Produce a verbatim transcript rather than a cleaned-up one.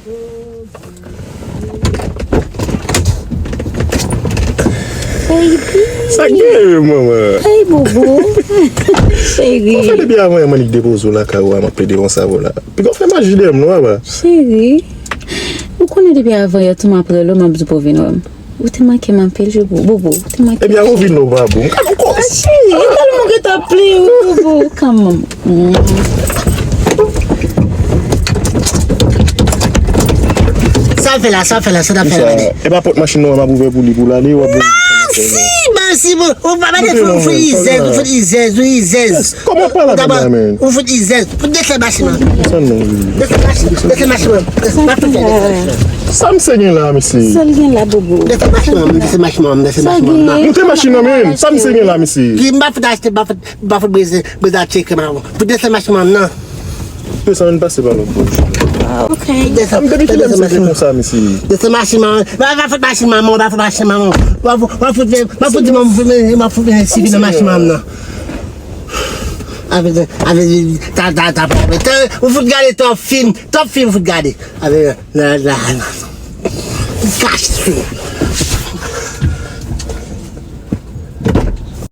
Baby. Sa k genyen, manman? Hey, bobo. Cheri. Ou fè depi avan yè m annik depoze w lakay ou a, m ap plede konsa pou la. Piga w fè maji dèyè m non, apa. Cheri. Ou konnen depi avan yè tou m ap rele w, m ap di w pou w vin wè m. Ou te manke m anpil, je, bobo. Ou te manke m. Ebyen, ou vin non, pa bon. M ka nou kòs. Ah, cheri, e tèlman ou gentan plen, bobo. Come on. Sa w fè la, sa w fè la, sa w t ap fè la, madanm? E pa pòt machin nan w a m ap ouvè pou li, pou l ale, w ap... Mèsi, mèsi, bon. Ou pa mete fou, fou izèz, ou fou izèz, ou izèz. Kòman w pale a madanm, man? Ou fou izèz. Pou desann machin nan. Desann non. Desann machin, desann machin nan. Desann machin nan. Sa misye gen la, mesye? Sa l gen la, bobo? Desann machin nan, desann machin nan, desann machin nan. Moute machin nan, men. Sa misye gen la, mesye? Ki m pa fout achte, m pa fout, m pa fout brize, brize a tcheke m avan. Pou desann machin nan. Desann, pase pa lòt bò. Ah, ok. Depi kilè misye te konsa, mesye? Desann machin nan. Pa, pa fout machin nan, pa fout machin nan. Pa fout, pa fout, pa fout di m, m pa fout, m pa fout sivi nan machin nan. Avè, avè, ta, ta, ta, ta, ou fout gade twòp fim, twòp fim ou fout gade. Avè, la, la, la. Kache.